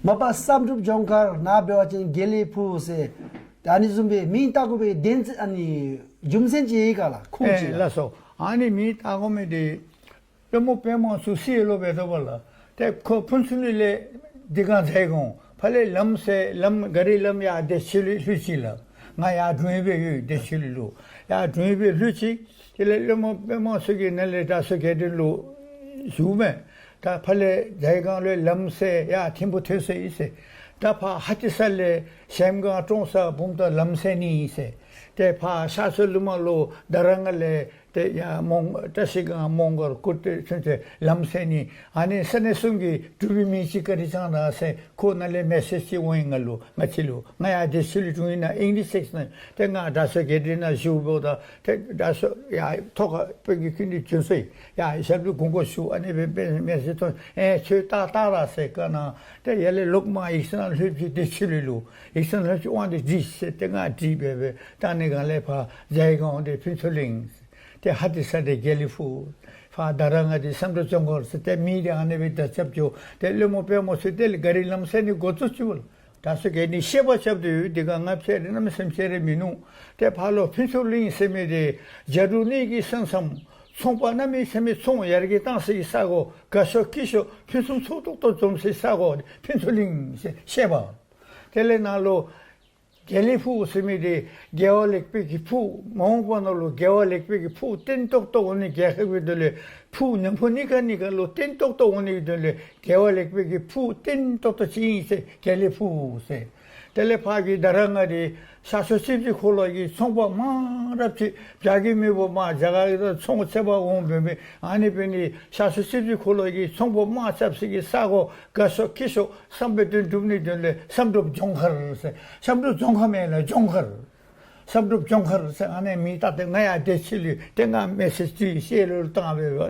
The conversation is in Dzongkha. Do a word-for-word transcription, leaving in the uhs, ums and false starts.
མ་པ་བསམ་གྲུབ་ལྗོངས་མཁར་ནཱ་འབད་བ་ཅིན་དགེ་ལེགས་ཕུག་ཟེར། ད་ཨ་ནི་བཟུམ་སྦེ་མིང་བཏགས་དགོ་པའི་དོན་ཚན་ཨ་ནི་རྒྱུ་མཚན་ཅིག་ཡོད་ག་ལགས། ཁུངས་ཨེ་ཅིག་ལགས། ལགས་སོ། ཨ་ནི་མིང་བཏགས་དགོ་མི་འདི་སློབ་མ་དཔོན་མང་ཚུ་བསུ་ཡི་ལོ་འབད་དོ་བ་ལགས། ཏེ་ཁོ་ཕུན་ཚོགས་གླིང་ལས་འདི་ག་མཛད་དགོ། ཕར་ལས་ལམ་སེལ་ལམ་ག་རི་ལམ་ཡར་བདེ་ཆེན་ལུ་ལྷོད་ཅི་ལགས། ང་ཡར་དྲུང་ཡིག་སྦེ་ཡོད། བདེ་ཆེན་ལུ་ཡར་དྲུང་ཡིག་སྦེ་ལྷོད་ཅི། དེ་ལས་སློབ་མ་དཔོན་མང་ཚུ་གིས་ནཱ་ལས་དྲག་ཤོས་དགེ་འདུན་ལུ་ཞུཝ་མས། ད་ཕར་ལས་མཛད་དགོ་ལོ། ལམ་སེལ་ཡར་ཐིམ་ཕུ་ཐོན་སོ་ཡི་ཟེར། ད་ཕར་ཧ་ཏི་ས་ལས་གཞལམ་སྒང་ཀྲོང་གསར་བུམ་ཐང་ལམ་སེལ་ནི་ཨིན་ཟེར། ཏེ་ཕར་ཤར་ཕྱོགས་ལུ་མར་ལུ་དྷ་ར་ང་ལས་ཏེ་ཡར་མོང་བཀྲ་ཤིས་སྒང་མོང་སྒར་ཀུར་སྟོད་ཚུན་ཚོད་ལམ་སེལ་ནི། ཨ་ནི་ས་གནས་གསུམ་གྱི་འབྲུག་པའི་མིང་ཅིག་བཀའ་དྲིན་བསྐྱང་གནང་ཟེར་ཁོ་ནཱ་ལས་མེ་སེཇ་ཅིག་འོང་ཡི་ང་ལུ། ང་བཅས་ལུ་ང་ཡར་བདེ་ཆེན་ལུ་དྲུང་ཡིག་ནང་ཨིང་ལིཤ་ཅིག་ནང་ཏེ་ང་དྲག་ཤོས་དགེ་འདུན་ནང་ཞུ་འབདཝ་ད་ཏེ་དྲག་ཤོས་ཡར་ཐོག་ཁར་དཔོན་གྱི་སྐུ་མདུན་བྱོན་སོ་ཡི། ཡར་ཞབས་ལུ་དགོངས་སྐོར་ཞུ། ཨ་ནི་སྦེ་སྦེ་མེ་སེཇ་ཐོན། ཨེ་ཁྱོད་ད་ད་ར་ཟེར་བཀའ་གནང་། ཏེ་ཡར་ལས་ལོག་མར་ཡིག་ཚང་ནང་ལྷོད་ཅི། བདེ་ཆེན་ལུ་ལུ་ཡིག་ཚང་ནང་ལྷོད་ཅི། དབང་འདི་བྲིས་ཟེར། ཏེ་ང་བྲིས་སྦེ་སྦེ་ད་ཨ་ནི་སྒང་ལས་ཕར་མཛད་དགོ་འདི་ཕུན་ཚོགས་གླིང་། ཏེ་ཧ་ཏི་ས་འདི་དགེ་ལེགས་ཕུག། ཕར་དྷ་ར་ང་འདི་བསམ་གྲུབ་ལྗོངས་མཁར་ཟེར། ཏེ་མིང་འདི་ཨ་ནི་སྦེ་ད་རྐྱབ་ཅི། ཏེ་སློབ་མ་དཔོན་མང་ཚུ་དེ་ལས་ག་རི་ལམ་སེལ་ནི་འགོ་བཙུགས་ཅི་བ་ལགས། དྲག་ཤོས་གིས་ནི་བཤད་པ་རྐྱབ་སྟེ་ཡོད། དེ་སྒང་ང་བཤད་རུང་གནམ་མེད་ས་མེད་བཤད་རུང་མི་ནུས། ཏེ་ཕར་ལུ་ཕུན་ཚོགས་གླིང་ཟེར་མི་འདི་རྒྱ་འབྲུག་གཉིས་ཀྱི་ས་མཚམས། ཚོང་པ་གནམ་མེད་ས་མེད་ཚོང་ཡར་རྒྱས་གཏང་སའི་ས་གོ། དགའ་ཤོས་སྐྱིད་ཤོས་ཕུན་སུམ་ཚོགས་ཏོག་ཏོ་འཛོམས་སའི་ས་གོ་ཕུན་ཚོགས་གླིང་ཟེར་བཤད་པ། དེ་ལས་ནཱ་ལུ་དགེ་ལེགས་ཕུག་ཟེར་མི་འདི་དགེ་བ་ལེགས་པའི་གི་ཕུག། མ་འོངས་པ་ནང་ལུ་དགེ་བ་ལེགས་པའི་གི་ཕུག་བརྟན་ཏོག་ཏོ་འོང་ནི། རྒྱལ་ཁབ་ཀྱི་དོན་ལས་ཕུག་ཉམ་ཕུག་གཉིས་ཀ་གཉིས་ཀ་ལུ་བརྟན་ཏོག་ཏོ་འོང་ནི་གི་དོན་ལས་དགེ་བ་ལེགས་པའི་གི་ཕུག་བརྟན་ཏོག་ཏོ་ཅིག་ཨིན་ཟེར་དགེ་ལེགས་ཕུག་ཟེར། དེ་ལས་ཕར་གྱི་དྷ་ར་ང་འདི་ཤར་ཕྱོགས་རྩིབས་བཞི་འཁོར་ལོ་གི་ཚོང་པ་མང་རབས་ཅིག་བྱ་གི་མི་བོ་མར་རྒྱ་གར་གྱི་ཚོང་ཆེ་བ་འོང་འབད་མི། ཨ་ནི་འབད་ནི་ཤར་ཕྱོགས་རྩིབས་བཞི་འཁོར་ལོ་གི་ཚོང་པ་མར་རྐྱབ་སའི་གི་ས་གོ། དགའ་ཤོས་སྐྱིད་ཤོས་བསམ་པའི་དོན་འགྲུབ་ནི་དོན་ལས་བསམ་གྲུབ་ལྗོངས་མཁར་ཟེར། བསམ་གྲུབ་ལྗོངས་མཁར་མེན་ལགས། ལྗོངས་མཁར། བསམ་གྲུབ་ལྗོངས་མཁར་ཟེར་ཨ་ནི་མིང་བཏགས་ཏེ་ང་ཡར་བདེ་ཆེན་ལུ་ཏེ་ང་མེ་སེཇ་ཅིག་བཤད་ལོ་བཏང་སྦེ་སྦེ།